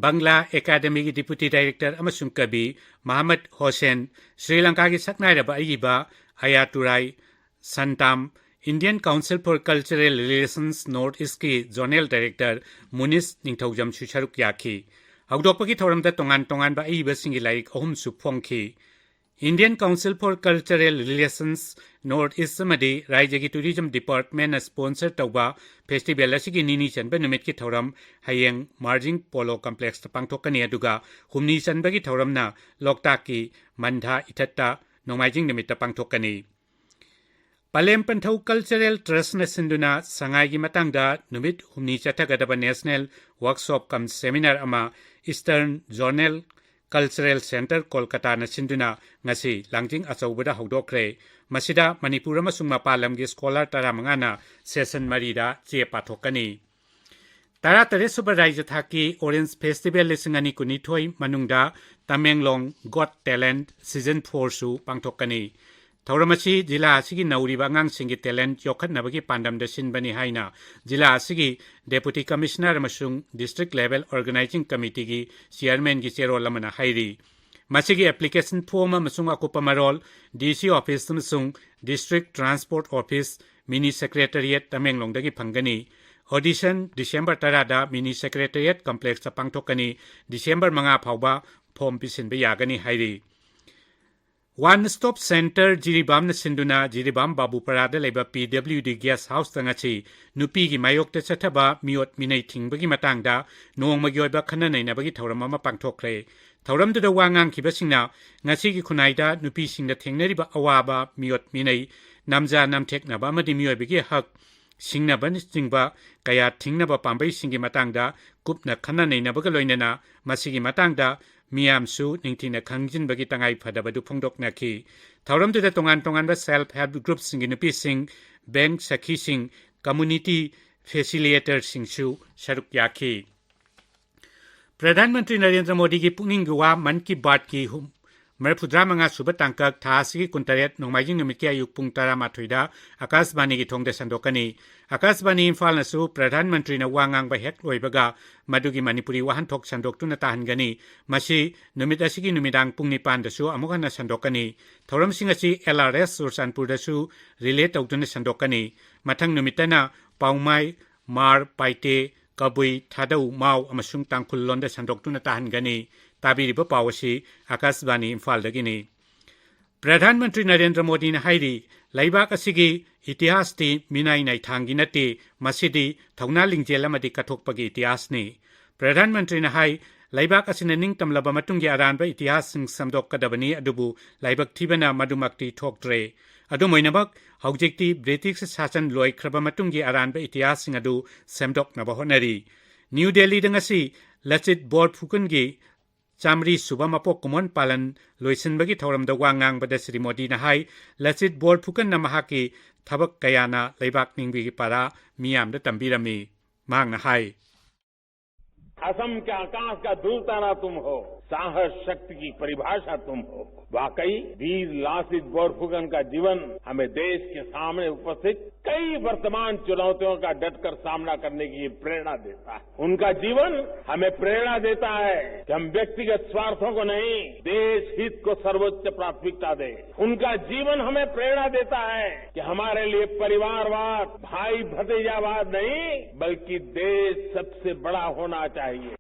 ꯕꯪꯒ꯭ꯂꯥ ꯑꯦꯀꯥꯗꯃꯤꯒꯤ ꯗꯤꯄꯨꯇꯤ ꯗꯥꯏꯔꯦꯛꯇꯔ ꯑꯃꯁꯨꯡ ꯀꯕꯤ ꯃꯍꯃꯗ ꯍꯣꯁꯦꯟ, ꯁ꯭ꯔꯤ ꯂꯪꯀꯥꯒꯤ ꯁꯛꯅꯥꯏꯔꯕ ꯑꯏꯕ ꯑꯌꯥꯇꯨꯔꯥꯏ ꯁꯟꯇꯥꯝ, Indian Council for Cultural Relations North Eastꯀꯤ ꯖꯣꯅꯦꯜ ꯗꯥꯏꯔꯦꯛꯇꯔ ꯃꯨꯅꯤꯁ ꯅꯤꯡꯊꯧꯖꯝꯁꯨ ꯁꯔꯨꯛ ꯌꯥꯈꯤ꯫ ꯍꯧꯗꯣꯛꯄꯒꯤ ꯊꯧꯔꯝꯗ ꯇꯣꯉꯥꯟ ꯇꯣꯉꯥꯟꯕ ꯑꯏꯕꯁꯤꯡꯒꯤ ꯂꯥꯏꯔꯤꯛ ꯑꯍꯨꯝꯁꯨ ꯐꯣꯡꯈꯤ꯫ Indian Council for Cultural Relations North East ꯑꯃꯗꯤ ꯔꯥꯏꯖ꯭ꯌꯒꯤ Tourism Department ꯅ sponsor ꯇꯧꯕ festival ꯑꯁꯤꯒꯤ ꯅꯤꯅꯤ ꯆꯟꯕ ꯅꯨꯃꯤꯠꯀꯤ ꯊꯧꯔꯝ ꯍꯌꯦꯡ ꯃꯥꯔꯖꯤꯡ Polo Complex ꯇ ꯄꯥꯡꯊꯣꯛꯀꯅꯤ, ꯑꯗꯨꯒ ꯍꯨꯝꯅꯤ ꯆꯟꯕꯒꯤ ꯊꯧꯔꯝꯅ ꯂꯣꯛꯇꯥꯛꯀꯤ ꯃꯟꯙꯥ ꯏꯊꯠꯇ ꯅꯣꯡꯃꯥꯏꯖꯤꯡ ꯅꯨꯃꯤꯠꯇ ꯄꯥꯡꯊꯣꯛꯀꯅꯤ꯫ ꯄꯂꯦꯝ ꯄꯟꯊꯧ Cultural Trust ꯅ ꯁꯤꯟꯗꯨꯅ ꯁꯉꯥꯏꯒꯤ ꯃꯇꯥꯡꯗ ꯅꯨꯃꯤꯠ ꯍꯨꯝꯅꯤ ꯆꯠꯊꯒꯗꯕ National Workshop cum Seminar ꯑꯃ Eastern Zonal Cultural Centre, ꯀꯣꯜꯀꯇꯥꯅ ꯁꯤꯟꯗꯨꯅ ꯉꯁꯤ ꯂꯥꯡꯖꯤꯡ ꯑꯆꯧꯕꯗ ꯍꯧꯗꯣꯛꯈ꯭ꯔꯦ꯫ ꯃꯁꯤꯗ ꯃꯅꯤꯄꯨꯔ ꯑꯃꯁꯨꯡ ꯃꯄꯥꯟ ꯂꯝꯒꯤ scholar ꯇꯔꯥꯃꯉꯥꯅ session ꯃꯔꯤꯗ ꯆꯦ ꯄꯥꯊꯣꯛꯀꯅꯤ꯫ ꯇꯔꯥꯇꯔꯦꯠ ꯁꯨꯕ ꯔꯥꯏꯖ꯭ꯌ ꯊꯥꯛꯀꯤ Orange Festival ꯂꯤꯁꯤꯡ ꯑꯅꯤ ꯀꯨꯟꯅꯤꯊꯣꯏ ꯃꯅꯨꯡꯗ Tamenglong Got Talent Season four ꯁꯨ ꯄꯥꯡꯊꯣꯛꯀꯅꯤ꯫ ꯊꯧꯔꯝ ꯑꯁꯤ ꯖꯤꯂꯥ ꯑꯁꯤꯒꯤ ꯅꯧꯔꯤꯕ ꯑꯉꯥꯡꯁꯤꯡꯒꯤ talent ꯌꯣꯛꯈꯠꯅꯕꯒꯤ ꯄꯥꯟꯗꯝꯗ ꯁꯤꯟꯕꯅꯤ ꯍꯥꯏꯅ ꯖꯤꯂꯥ ꯑꯁꯤꯒꯤ Deputy Commissioner ꯑꯃꯁꯨꯡ District Level Organising Committee ꯒꯤ Chairman ꯒꯤ ꯆꯦꯔꯣꯜ ꯑꯃꯅ ꯍꯥꯏꯔꯤ꯫ ꯃꯁꯤꯒꯤ application form ꯑꯃꯁꯨꯡ ꯑꯀꯨꯞꯄ ꯃꯔꯣꯜ D C Office ꯑꯃꯁꯨꯡ District Transport Office, Mini Secretariat, ꯇꯃꯦꯡꯂꯣꯡꯗꯒꯤ ꯐꯪꯒꯅꯤ꯫ Audition December ꯇꯔꯥꯗ Mini Secretariat Complex ꯇ ꯄꯥꯡꯊꯣꯛꯀꯅꯤ꯫ December ꯃꯉꯥ ꯐꯥꯎꯕ form ꯄꯤꯁꯤꯟꯕ ꯌꯥꯒꯅꯤ ꯍꯥꯏꯔꯤ꯫ One Stop Centre ꯖꯤꯔꯤꯕꯥꯝꯅ ꯁꯤꯟꯗꯨꯅ ꯖꯤꯔꯤꯕꯥꯝ ꯕꯥꯕꯨꯄꯔꯥꯗ ꯂꯩꯕ P W D Guest House ꯇ ꯉꯁꯤ ꯅꯨꯄꯤꯒꯤ ꯃꯥꯌꯣꯛꯇ ꯆꯠꯊꯕ ꯃꯤꯑꯣꯠ ꯃꯤꯅꯩ ꯊꯤꯡꯕꯒꯤ ꯃꯇꯥꯡꯗ ꯅꯣꯡꯃꯒꯤ ꯑꯣꯏꯕ ꯈꯟꯅ ꯅꯩꯅꯕꯒꯤ ꯊꯧꯔꯝ ꯑꯃ ꯄꯥꯡꯊꯣꯛꯈ꯭ꯔꯦ꯫ ꯊꯧꯔꯝꯗꯨꯗ ꯋꯥ ꯉꯥꯡꯈꯤꯕꯁꯤꯡꯅ ꯉꯁꯤꯒꯤ ꯈꯨꯟꯅꯥꯏꯗ ꯅꯨꯄꯤꯁꯤꯡꯗ ꯊꯦꯡꯅꯔꯤꯕ ꯑꯋꯥꯕ, ꯃꯤꯑꯣꯠ ꯃꯤꯅꯩ, ꯅꯝꯖ ꯅꯝꯊꯦꯛꯅꯕ ꯑꯃꯗꯤ ꯃꯤꯑꯣꯏꯕꯒꯤ ꯍꯛ ꯁꯤꯡꯅꯕꯅꯆꯤꯡꯕ ꯀꯌꯥ ꯊꯤꯡꯅꯕ ꯄꯥꯝꯕꯩꯁꯤꯡꯒꯤ ꯃꯇꯥꯡꯗ ꯀꯨꯞꯅ ꯈꯟꯅ ꯅꯩꯅꯕꯒ ꯂꯣꯏꯅꯅ ꯃꯁꯤꯒꯤ ꯃꯇꯥꯡꯗ ꯃꯤꯌꯥꯝꯁꯨ ꯅꯤꯡꯊꯤꯅ ꯈꯪꯖꯤꯟꯕꯒꯤ ꯇꯉꯥꯏ ꯐꯗꯕꯗꯨ ꯐꯣꯡꯗꯣꯛꯅꯈꯤ꯫ ꯊꯧꯔꯝꯗꯨꯗ ꯇꯣꯉꯥꯟ ꯇꯣꯉꯥꯟꯕ Self Help Group ꯁꯤꯡꯒꯤ ꯅꯨꯄꯤꯁꯤꯡ, bank ꯁꯈꯤꯁꯤꯡ, community facilitator ꯁꯤꯡꯁꯨ ꯁꯔꯨꯛ ꯌꯥꯈꯤ꯫ ꯄ꯭ꯔꯙꯥꯟ ꯃꯟꯇ꯭ꯔꯤ ꯅꯔꯦꯟꯗ꯭ꯔ ꯃꯣꯗꯤꯒꯤ ꯄꯨꯛꯅꯤꯡꯒꯤ ꯋꯥ ꯃꯟ ꯀꯤ ꯕꯥꯠꯀꯤ ꯍꯨꯝ-, ꯃꯔꯤꯐꯨꯇꯔꯥ ꯃꯉꯥ ꯁꯨꯕ ꯇꯥꯡꯀꯛ, ꯊꯥ ꯑꯁꯤꯒꯤ ꯀꯨꯟꯇꯔꯦꯠ, ꯅꯣꯡꯃꯥꯏꯖꯤꯡ ꯅꯨꯃꯤꯠꯀꯤ ꯑꯌꯨꯛ ꯄꯨꯡ ꯇꯔꯥꯃꯥꯊꯣꯏꯗ ꯑꯀꯥꯁꯕꯥꯅꯤꯒꯤ ꯊꯣꯡꯗ ꯁꯟꯗꯣꯛꯀꯅꯤ꯫ ꯑꯀꯥꯁꯕꯥꯅꯤ ꯏꯝꯐꯥꯜꯅꯁꯨ ꯄ꯭ꯔꯙꯥꯟ ꯃꯟꯇ꯭ꯔꯤꯅ ꯋꯥ ꯉꯥꯡꯕ ꯍꯦꯛ ꯂꯣꯏꯕꯒ ꯃꯗꯨꯒꯤ ꯃꯅꯤꯄꯨꯔꯤ ꯋꯥꯍꯟꯊꯣꯛ ꯁꯟꯗꯣꯛꯇꯨꯅ ꯇꯥꯍꯟꯒꯅꯤ꯫ ꯃꯁꯤ ꯅꯨꯃꯤꯠ ꯑꯁꯤꯒꯤ ꯅꯨꯃꯤꯗꯥꯡ ꯄꯨꯡ ꯅꯤꯄꯥꯟꯗꯁꯨ ꯑꯃꯨꯛ ꯍꯟꯅ ꯁꯟꯗꯣꯛꯀꯅꯤ꯫ ꯊꯧꯔꯝꯁꯤꯡ ꯑꯁꯤ L R S ꯆꯨꯔꯆꯥꯟꯄꯨꯔꯗꯁꯨ relay ꯇꯧꯗꯨꯅ ꯁꯟꯗꯣꯛꯀꯅꯤ꯫ ꯃꯊꯪ ꯅꯨꯃꯤꯠꯇꯅ ꯄꯥꯎꯃꯥꯏ, ꯃꯥꯔ, ꯄꯥꯏꯇꯦ, ꯀꯕꯨꯏ, ꯊꯥꯗꯧ, ꯃꯥꯎ ꯑꯃꯁꯨꯡ ꯇꯥꯡꯈꯨꯜ ꯂꯣꯟꯗ ꯁꯟꯗꯣꯛꯇꯨꯅ ꯇꯥꯍꯟꯒꯅꯤ꯫ ꯇꯥꯕꯤꯔꯤꯕ ꯄꯥꯎ ꯑꯁꯤ ꯑꯀꯥꯁꯕꯥꯅꯤ ꯏꯝꯐꯥꯜꯗꯒꯤꯅꯤ꯫ ꯄ꯭ꯔꯙꯥꯟ ꯃꯟꯇ꯭ꯔꯤ ꯅꯔꯦꯟꯗ꯭ꯔ ꯃꯣꯗꯤꯅ ꯍꯥꯏꯔꯤ, ꯂꯩꯕꯥꯛ ꯑꯁꯤꯒꯤ ꯏꯇꯤꯍꯥꯁꯇꯤ ꯃꯤꯅꯥꯏ ꯅꯥꯏꯊꯥꯡꯒꯤ ꯅꯠꯇꯦ, ꯃꯁꯤꯗꯤ ꯊꯧꯅꯥ ꯂꯤꯡꯖꯦꯜ ꯑꯃꯗꯤ ꯀꯠꯊꯣꯛꯄꯒꯤ ꯏꯇꯤꯍꯥꯁꯅꯤ꯫ ꯄ꯭ꯔꯙꯥꯟ ꯃꯟꯇ꯭ꯔꯤꯅ ꯍꯥꯏ, ꯂꯩꯕꯥꯛ ꯑꯁꯤꯅ ꯅꯤꯡꯇꯝꯂꯕ ꯃꯇꯨꯡꯒꯤ ꯑꯔꯥꯟꯕ ꯏꯇꯤꯍꯥꯁꯁꯤꯡ ꯁꯦꯝꯗꯣꯛꯀꯗꯕꯅꯤ, ꯑꯗꯨꯕꯨ ꯂꯥꯏꯕꯛ ꯊꯤꯕꯅ ꯃꯗꯨꯃꯛꯇꯤ ꯊꯣꯛꯇ꯭ꯔꯦ꯫ ꯑꯗꯨꯝ ꯑꯣꯏꯅꯃꯛ, ꯍꯧꯖꯤꯛꯇꯤ ꯕ꯭ꯔꯤꯇꯤꯁ ꯁꯥꯁꯟ ꯂꯣꯏꯈ꯭ꯔꯕ ꯃꯇꯨꯡꯒꯤ ꯑꯔꯥꯟꯕ ꯏꯇꯤꯍꯥꯁꯁꯤꯡ ꯑꯗꯨ ꯁꯦꯝꯗꯣꯛꯅꯕ ꯍꯣꯠꯅꯔꯤ꯫ ꯅ꯭ꯌꯨ ꯗꯦꯜꯂꯤꯗ ꯉꯁꯤ ꯂꯆꯤꯠ ꯕꯣꯔꯐꯨꯀꯟꯒꯤ ꯆꯥꯃꯔꯤ ꯁꯨꯕ ꯃꯄꯣꯛ ꯀꯨꯝꯑꯣꯟ ꯄꯥꯂꯟ ꯂꯣꯏꯁꯤꯟꯕꯒꯤ ꯊꯧꯔꯝꯗ ꯋꯥ ꯉꯥꯡꯕꯗ ꯁ꯭ꯔꯤ ꯃꯣꯗꯤꯅ ꯍꯥꯏ, ꯂꯆꯤꯠ ꯕꯣꯔꯐꯨꯀꯟꯅ ꯃꯍꯥꯛꯀꯤ ꯊꯕꯛ ꯀꯌꯥꯅ ꯂꯩꯕꯥꯛ ꯅꯤꯡꯕꯒꯤ ꯄꯥꯔꯥ ꯃꯤꯌꯥꯝꯗ ꯇꯝꯕꯤꯔꯝꯃꯤ꯫ ꯃꯍꯥꯛꯅ ꯍꯥꯏ, असम के आकाश का दूर तारा तुम हो, साहस शक्ति की परिभाषा तुम हो। वाकई वीर लासित बोरफुकन का जीवन हमें देश के सामने उपस्थित कई वर्तमान चुनौतियों का डटकर सामना करने की प्रेरणा देता है। उनका जीवन हमें प्रेरणा देता है कि हम व्यक्तिगत स्वार्थों को नहीं, देश हित को सर्वोच्च प्राथमिकता दें। उनका जीवन हमें प्रेरणा देता है कि हमारे लिए परिवारवाद, भाई भतीजावाद नहीं, बल्कि देश सबसे बड़ा होना चाहिए।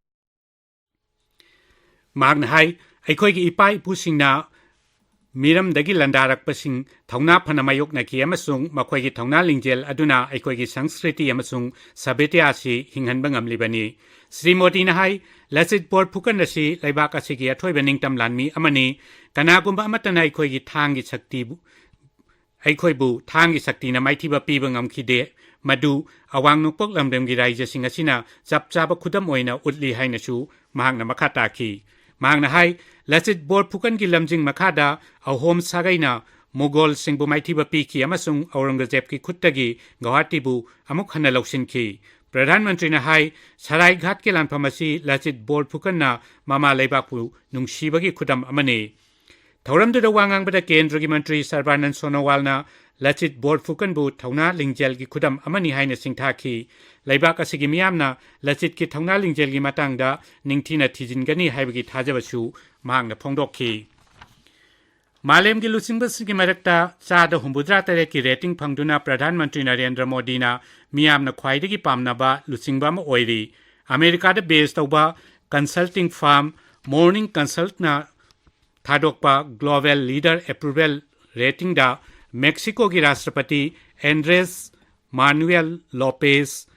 ꯃꯍꯥꯛꯅ ꯍꯥꯏ, ꯑꯩꯈꯣꯏꯒꯤ ꯏꯄꯥ ꯏꯄꯨꯁꯤꯡꯅ ꯃꯤꯔꯝꯗꯒꯤ ꯂꯥꯟꯗꯥꯔꯛꯄꯁꯤꯡ ꯊꯧꯅꯥ ꯐꯅ ꯃꯥꯌꯣꯛꯅꯈꯤ ꯑꯃꯁꯨꯡ ꯃꯈꯣꯏꯒꯤ ꯊꯧꯅꯥ ꯂꯤꯡꯖꯦꯜ ꯑꯗꯨꯅ ꯑꯩꯈꯣꯏꯒꯤ ꯁꯪꯁꯀ꯭ꯔꯤꯇꯤ ꯑꯃꯁꯨꯡ ꯁꯚ꯭ꯌꯇꯥ ꯑꯁꯤ ꯍꯤꯡꯍꯟꯕ ꯉꯝꯂꯤꯕꯅꯤ꯫ ꯁ꯭ꯔꯤ ꯃꯣꯗꯤꯅ ꯍꯥꯏ, ꯂꯆꯤꯠ ꯕꯣꯔꯐꯨꯀꯟ ꯑꯁꯤ ꯂꯩꯕꯥꯛ ꯑꯁꯤꯒꯤ ꯑꯊꯣꯏꯕ ꯅꯤꯡꯇꯝ ꯂꯥꯟꯃꯤ ꯑꯃꯅꯤ꯫ ꯀꯅꯥꯒꯨꯝꯕ ꯑꯃꯠꯇꯅ ꯑꯩꯈꯣꯏꯒꯤ ꯊꯥꯡꯒꯤ ꯁꯛꯇꯤꯕꯨ, ꯑꯩꯈꯣꯏꯕꯨ ꯊꯥꯡꯒꯤ ꯁꯛꯇꯤꯅ ꯃꯥꯏꯊꯤꯕ ꯄꯤꯕ ꯉꯝꯈꯤꯗꯦ꯫ ꯃꯗꯨ ꯑꯋꯥꯡ ꯅꯣꯡꯄꯣꯛ ꯂꯝꯗꯝꯒꯤ ꯔꯥꯏꯖ꯭ꯌꯁꯤꯡ ꯑꯁꯤꯅ ꯆꯞ ꯆꯥꯕ ꯈꯨꯗꯝ ꯑꯣꯏꯅ ꯎꯠꯂꯤ ꯍꯥꯏꯅꯁꯨ ꯃꯍꯥꯛꯅ ꯃꯈꯥ ꯇꯥꯈꯤ꯫ ꯃꯍꯥꯛꯅ ꯍꯥꯏ, ꯂꯆꯤꯠ ꯕꯣꯔꯐꯨꯀꯟꯒꯤ ꯂꯝꯖꯤꯡ ꯃꯈꯥꯗ ꯑꯍꯣꯝ ꯁꯥꯒꯩꯅ ꯃꯨꯒꯣꯜꯁꯤꯡꯕꯨ ꯃꯥꯏꯊꯤꯕ ꯄꯤꯈꯤ ꯑꯃꯁꯨꯡ ꯑꯧꯔꯪꯒꯖꯦꯕꯀꯤ ꯈꯨꯠꯇꯒꯤ ꯒꯧꯍꯥꯇꯤꯕꯨ ꯑꯃꯨꯛ ꯍꯟꯅ ꯂꯧꯁꯤꯟꯈꯤ꯫ ꯄ꯭ꯔꯙꯥꯟ ꯃꯟꯇ꯭ꯔꯤꯅ ꯍꯥꯏ, ꯁꯔꯥꯏꯘꯥꯠꯀꯤ ꯂꯥꯟꯐꯝ ꯑꯁꯤ ꯂꯆꯤꯠ ꯕꯣꯔꯐꯨꯀꯟꯅ ꯃꯃꯥ ꯂꯩꯕꯥꯛꯄꯨ ꯅꯨꯡꯁꯤꯕꯒꯤ ꯈꯨꯗꯝ ꯑꯃꯅꯤ꯫ ꯊꯧꯔꯝꯗꯨꯗ ꯋꯥ ꯉꯥꯡꯕꯗ ꯀꯦꯟꯗ꯭ꯔꯒꯤ ꯃꯟꯇ꯭ꯔꯤ ꯁꯔꯕꯥꯅꯟꯗ ꯁꯣꯅꯣꯋꯥꯜꯅ ꯂꯆꯤꯠ ꯕꯣꯔꯐꯨꯀꯟꯕꯨ ꯊꯧꯅꯥ ꯂꯤꯡꯖꯦꯜꯒꯤ ꯈꯨꯗꯝ ꯑꯃꯅꯤ ꯍꯥꯏꯅ ꯁꯤꯡꯊꯥꯈꯤ꯫ ꯂꯩꯕꯥꯛ ꯑꯁꯤꯒꯤ ꯃꯤꯌꯥꯝꯅ ꯂꯆꯤꯠꯀꯤ ꯊꯧꯅꯥ ꯂꯤꯡꯖꯦꯜꯒꯤ ꯃꯇꯥꯡꯗ ꯅꯤꯡꯊꯤꯅ ꯊꯤꯖꯤꯟꯒꯅꯤ ꯍꯥꯏꯕꯒꯤ ꯊꯥꯖꯕꯁꯨ ꯃꯍꯥꯛꯅ ꯐꯣꯡꯗꯣꯛꯈꯤ꯫ ꯃꯥꯂꯦꯝꯒꯤ ꯂꯨꯆꯤꯡꯕꯁꯤꯡꯒꯤ ꯃꯔꯛꯇ ꯆꯥꯗ ꯍꯨꯝꯐꯨꯇꯔꯥ ꯇꯔꯦꯠꯀꯤ ꯔꯦꯇꯤꯡ ꯐꯪꯗꯨꯅ ꯄ꯭ꯔꯙꯥꯟ ꯃꯟꯇ꯭ꯔꯤ ꯅꯔꯦꯟꯗ꯭ꯔ ꯃꯣꯗꯤꯅ ꯃꯤꯌꯥꯝꯅ ꯈ꯭ꯋꯥꯏꯗꯒꯤ ꯄꯥꯝꯅꯕ ꯂꯨꯆꯤꯡꯕ ꯑꯃ ꯑꯣꯏꯔꯤ꯫ ꯑꯃꯦꯔꯤꯀꯥꯗ ꯕꯦꯖ ꯇꯧꯕ ꯀꯟꯁꯜꯇꯤꯡ ꯐꯥꯔꯝ ꯃꯣꯔꯅꯤꯡ ꯀꯟꯁꯜꯇꯅ ꯊꯥꯗꯣꯛꯄ Global Leader Approval Ratingꯗ ꯃꯦꯛꯁꯤꯀꯣꯒꯤ ꯔꯥꯁꯇ꯭ꯔꯄꯇꯤ ꯑꯦꯟꯗ꯭ꯔꯦꯁ ꯃꯥꯅꯨꯑꯦꯜ ꯂꯣꯄꯦꯁ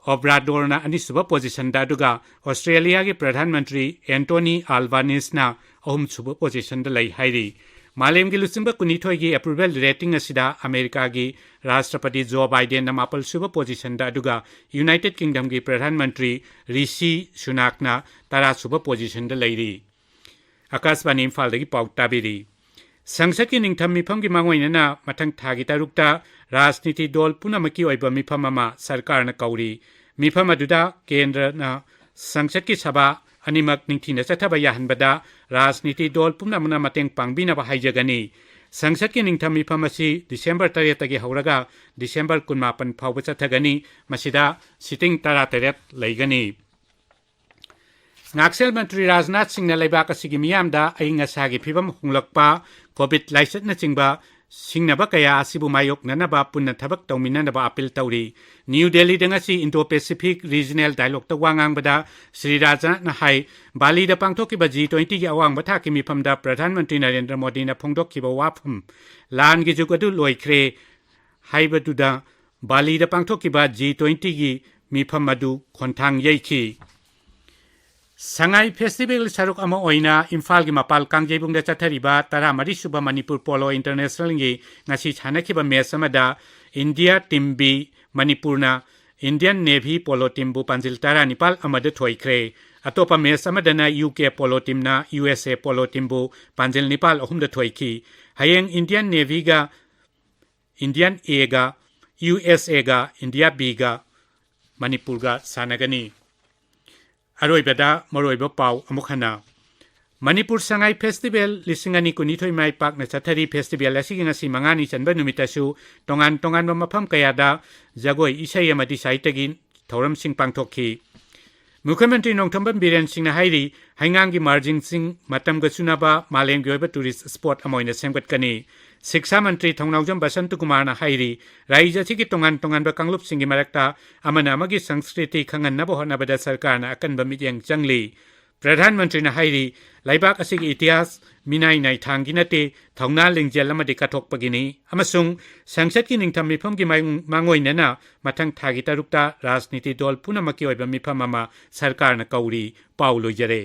ꯑꯣꯕ꯭ꯔꯥꯗꯣꯔꯅ ꯑꯅꯤꯁꯨꯕ ꯄꯣꯖꯤꯁꯟꯗ, ꯑꯗꯨꯒ ꯑꯣꯁꯇ꯭ꯔꯦꯂꯤꯌꯥꯒꯤ ꯄ꯭ꯔꯙꯥꯟ ꯃꯟꯇ꯭ꯔꯤ ꯑꯦꯟꯇꯣꯅꯤ ꯑꯜꯕꯥꯅꯤꯁꯅ ꯑꯍꯨꯝꯁꯨꯕ ꯄꯣꯖꯤꯁꯟꯗ ꯂꯩ ꯍꯥꯏꯔꯤ꯫ ꯃꯥꯂꯦꯝꯒꯤ ꯂꯨꯆꯤꯡꯕ ꯀꯨꯟꯅꯤꯊꯣꯏꯒꯤ ꯑꯦꯄ꯭ꯔꯨꯚꯦꯜ ꯔꯦꯇꯤꯡ ꯑꯁꯤꯗ ꯑꯃꯦꯔꯤꯀꯥꯒꯤ ꯔꯥꯁꯇ꯭ꯔꯄꯇꯤ ꯖꯣ ꯕꯥꯏꯗꯦꯟꯅ ꯃꯥꯄꯜ ꯁꯨꯕ ꯄꯣꯖꯤꯁꯟꯗ, ꯑꯗꯨꯒ ꯌꯨꯅꯥꯏꯇꯦꯗ ꯀꯤꯡꯗꯝꯒꯤ ꯄ꯭ꯔꯙꯥꯟ ꯃꯟꯇ꯭ꯔꯤ ꯔꯤꯁꯤ ꯁꯨꯅꯥꯛꯅ ꯇꯔꯥ ꯁꯨꯕ ꯄꯣꯖꯤꯁꯟꯗ ꯂꯩꯔꯤ꯫ ꯑꯀꯥꯁꯕꯥꯅꯤ ꯏꯝꯐꯥꯜꯗꯒꯤ ꯄꯥꯎ ꯇꯥꯕꯤꯔꯤ꯫ ꯁꯪꯁꯠꯀꯤ ꯅꯤꯡꯊꯝ ꯃꯤꯐꯝꯒꯤ ꯃꯥꯡꯑꯣꯏꯅꯅ ꯃꯊꯪ ꯊꯥꯒꯤ ꯇꯔꯨꯛꯇ ꯔꯥꯖꯅꯤꯇꯤ ꯗꯣꯜ ꯄꯨꯝꯅꯃꯛꯀꯤ ꯑꯣꯏꯕ ꯃꯤꯐꯝ ꯑꯃ ꯁꯔꯀꯥꯔꯅ ꯀꯧꯔꯤ꯫ ꯃꯤꯐꯝ ꯑꯗꯨꯗ ꯀꯦꯟꯗ꯭ꯔꯅ ꯁꯪꯁꯠꯀꯤ ꯁꯚꯥ ꯑꯅꯤꯃꯛ ꯅꯤꯡꯊꯤꯅ ꯆꯠꯊꯕ ꯌꯥꯍꯟꯕꯗ ꯔꯥꯖꯅꯤꯇꯤ ꯗꯣꯜ ꯄꯨꯝꯅꯃꯛꯅ ꯃꯇꯦꯡ ꯄꯥꯡꯕꯤꯅꯕ ꯍꯥꯏꯖꯒꯅꯤ꯫ ꯁꯪꯁꯠꯀꯤ ꯅꯤꯡꯊꯝ ꯃꯤꯐꯝ ꯑꯁꯤ ꯗꯤꯁꯦꯝꯕꯔ ꯇꯔꯦꯠꯇꯒꯤ ꯍꯧꯔꯒ ꯗꯤꯁꯦꯝꯕꯔ ꯀꯨꯟꯃꯥꯄꯟ ꯐꯥꯎꯕ ꯆꯠꯊꯒꯅꯤ꯫ ꯃꯁꯤꯗ ꯁꯤꯇꯤꯡ ꯇꯔꯥꯇꯔꯦꯠ ꯂꯩꯒꯅꯤ꯫ ꯉꯥꯛꯁꯦꯜ ꯃꯟꯇ꯭ꯔꯤ ꯔꯥꯖꯅꯥꯊ ꯁꯤꯡꯅ ꯂꯩꯕꯥꯛ ꯑꯁꯤꯒꯤ ꯃꯤꯌꯥꯝꯗ ꯑꯏꯪ ꯑꯁꯥꯒꯤ ꯐꯤꯕꯝ ꯍꯣꯡꯂꯛꯄ, ꯀꯣꯚꯤꯗ ꯂꯥꯏꯆꯠꯅꯆꯤꯡꯕ ꯁꯤꯡꯅꯕ ꯀꯌꯥ ꯑꯁꯤꯕꯨ ꯃꯥꯌꯣꯛꯅꯅꯕ ꯄꯨꯟꯅ ꯊꯕꯛ ꯇꯧꯃꯤꯟꯅꯅꯕ ꯑꯄꯤꯜ ꯇꯧꯔꯤ꯫ ꯅ꯭ꯌꯨ ꯗꯦꯜꯂꯤꯗ ꯉꯁꯤ ꯏꯟꯗꯣ ꯄꯦꯁꯤꯐꯤꯛ ꯔꯤꯖꯅꯦꯜ ꯗꯥꯏꯂꯣꯒꯇ ꯋꯥ ꯉꯥꯡꯕꯗ ꯁ꯭ꯔꯤ ꯔꯥꯖꯅꯥꯊꯅ ꯍꯥꯏ, ꯕꯥꯂꯤꯗ ꯄꯥꯡꯊꯣꯛꯈꯤꯕ ꯖꯤ ꯇ꯭ꯋꯦꯟꯇꯤꯒꯤ ꯑꯋꯥꯡꯕ ꯊꯥꯛꯀꯤ ꯃꯤꯐꯝꯗ ꯄ꯭ꯔꯙꯥꯟ ꯃꯟꯇ꯭ꯔꯤ ꯅꯔꯦꯟꯗ꯭ꯔ ꯃꯣꯗꯤꯅ ꯐꯣꯡꯗꯣꯛꯈꯤꯕ ꯋꯥꯐꯝ, "ꯂꯥꯟꯒꯤ ꯖꯨꯒ ꯑꯗꯨ ꯂꯣꯏꯈ꯭ꯔꯦ" ꯍꯥꯏꯕꯗꯨꯗ ꯕꯥꯂꯤꯗ ꯄꯥꯡꯊꯣꯛꯈꯤꯕ ꯖꯤ ꯇ꯭ꯋꯦꯟꯇꯤꯒꯤ ꯃꯤꯐꯝ ꯑꯗꯨ ꯈꯣꯟꯊꯥꯡ ꯌꯩꯈꯤ꯫ ꯁꯉꯥꯏ ꯐꯦꯁꯇꯤꯚꯦꯜ ꯁꯔꯨꯛ ꯑꯃ ꯑꯣꯏꯅ ꯏꯝꯐꯥꯜꯒꯤ ꯃꯄꯥꯜ ꯀꯥꯡꯖꯩꯕꯨꯡꯗ ꯆꯠꯊꯔꯤꯕ ꯇꯔꯥꯃꯔꯤ ꯁꯨꯕ ꯃꯅꯤꯄꯨꯔ ꯄꯣꯂꯣ ꯏꯟꯇꯔꯅꯦꯁꯅꯦꯜꯒꯤ ꯉꯁꯤ ꯁꯥꯟꯅꯈꯤꯕ ꯃꯦꯆ ꯑꯃꯗ ꯏꯟꯗꯤꯌꯥ ꯇꯤꯝ ꯕꯤ, ꯃꯅꯤꯄꯨꯔꯅ ꯏꯟꯗꯤꯌꯟ ꯅꯦꯚꯤ ꯄꯣꯂꯣ ꯇꯤꯝꯕꯨ ꯄꯥꯟꯖꯤꯜ ꯇꯔꯥꯅꯤꯄꯥꯜ ꯑꯃꯗ ꯊꯣꯏꯈ꯭ꯔꯦ꯫ ꯑꯇꯣꯞꯄ ꯃꯦꯆ ꯑꯃꯗꯅ ꯌꯨ ꯀꯦ ꯄꯣꯂꯣ ꯇꯤꯝꯅ ꯌꯨ ꯑꯦꯁ ꯑꯦ ꯄꯣꯂꯣ ꯇꯤꯝꯕꯨ ꯄꯥꯟꯖꯤꯜ ꯅꯤꯄꯥꯜ ꯑꯍꯨꯝꯗ ꯊꯣꯏꯈꯤ꯫ ꯍꯌꯦꯡ ꯏꯟꯗꯤꯌꯟ ꯅꯦꯚꯤꯒ ꯏꯟꯗꯤꯌꯟ ꯑꯦꯒ, ꯌꯨ ꯑꯦꯁ ꯑꯦꯒ, ꯏꯟꯗꯤꯌꯥ ꯕꯤꯒ ꯃꯅꯤꯄꯨꯔꯒ ꯁꯥꯟꯅꯒꯅꯤ꯫ ꯑꯔꯣꯏꯕꯗ ꯃꯔꯨꯑꯣꯏꯕ ꯄꯥꯎ ꯑꯃꯨꯛ ꯍꯟꯅ꯫ ꯃꯅꯤꯄꯨꯔ ꯁꯉꯥꯏ ꯐꯦꯁꯇꯤꯚꯦꯜ ꯂꯤꯁꯤꯡ ꯑꯅꯤ ꯀꯨꯟꯅꯤꯊꯣꯏ ꯃꯥꯏ ꯄꯥꯛꯅ ꯆꯠꯊꯔꯤ꯫ ꯐꯦꯁꯇꯤꯚꯦꯜ ꯑꯁꯤꯒꯤ ꯉꯁꯤ ꯃꯉꯥꯅꯤ ꯆꯟꯕ ꯅꯨꯃꯤꯠꯇꯁꯨ ꯇꯣꯉꯥꯟ ꯇꯣꯉꯥꯟꯕ ꯃꯐꯝ ꯀꯌꯥꯗ ꯖꯒꯣꯏ, ꯏꯁꯩ ꯑꯃꯗꯤ ꯁꯥꯍꯤꯇ꯭ꯌꯒꯤ ꯊꯧꯔꯝꯁꯤꯡ ꯄꯥꯡꯊꯣꯛꯈꯤ꯫ ꯃꯨꯈ꯭ꯌ ꯃꯟꯇ꯭ꯔꯤ ꯅꯣꯡꯊꯣꯝꯕꯝ ꯕꯤꯔꯦꯟ ꯁꯤꯡꯅ ꯍꯥꯏꯔꯤ, ꯍꯩꯉꯥꯡꯒꯤ ꯃꯥꯔꯖꯤꯡ ꯆꯤꯡ ꯃꯇꯝꯒ ꯆꯨꯅꯕ ꯃꯥꯂꯦꯝꯒꯤ ꯑꯣꯏꯕ ꯇꯨꯔꯤꯁ ꯁ꯭ꯄꯣꯠ ꯑꯃ ꯑꯣꯏꯅ ꯁꯦꯝꯒꯠꯀꯅꯤ꯫ ꯁꯤꯛꯁꯥ ꯃꯟꯇ꯭ꯔꯤ ꯊꯧꯅꯥꯎꯖꯝ ꯕꯁꯟꯇ ꯀꯨꯃꯥꯔꯅ ꯍꯥꯏꯔꯤ, ꯔꯥꯏꯖ꯭ꯌ ꯑꯁꯤꯒꯤ ꯇꯣꯉꯥꯟ ꯇꯣꯉꯥꯟꯕ ꯀꯥꯡꯂꯨꯞꯁꯤꯡꯒꯤ ꯃꯔꯛꯇ ꯑꯃꯅ ꯑꯃꯒꯤ ꯁꯪꯁꯀ꯭ꯔꯤꯇꯤ ꯈꯪꯍꯟꯅꯕ ꯍꯣꯠꯅꯕꯗ ꯁꯔꯀꯥꯔꯅ ꯑꯀꯟꯕ ꯃꯤꯠꯌꯦꯡ ꯆꯪꯂꯤ꯫ ꯄ꯭ꯔꯙꯥꯟ ꯃꯟꯇ꯭ꯔꯤꯅ ꯍꯥꯏꯔꯤ, ꯂꯩꯕꯥꯛ ꯑꯁꯤꯒꯤ ꯏꯇꯤꯍꯥꯁ ꯃꯤꯅꯥꯏ ꯅꯥꯏꯊꯥꯡꯒꯤ ꯅꯠꯇꯦ, ꯊꯧꯅꯥ ꯂꯤꯡꯖꯦꯜ ꯑꯃꯗꯤ ꯀꯠꯊꯣꯛꯄꯒꯤꯅꯤ ꯑꯃꯁꯨꯡ ꯁꯪꯁꯠꯀꯤ ꯅꯤꯡꯊꯝ ꯃꯤꯐꯝꯒꯤ ꯃꯥꯡ-, ꯃꯥꯡꯑꯣꯏꯅꯅ ꯃꯊꯪ ꯊꯥꯒꯤ ꯇꯔꯨꯛꯇ ꯔꯥꯖꯅꯤꯇꯤ ꯗꯣꯜ ꯄꯨꯝꯅꯃꯛꯀꯤ ꯑꯣꯏꯕ ꯃꯤꯐꯝ ꯑꯃ ꯁꯔꯀꯥꯔꯅ ꯀꯧꯔꯤ꯫ ꯄꯥꯎ ꯂꯣꯏꯖꯔꯦ꯫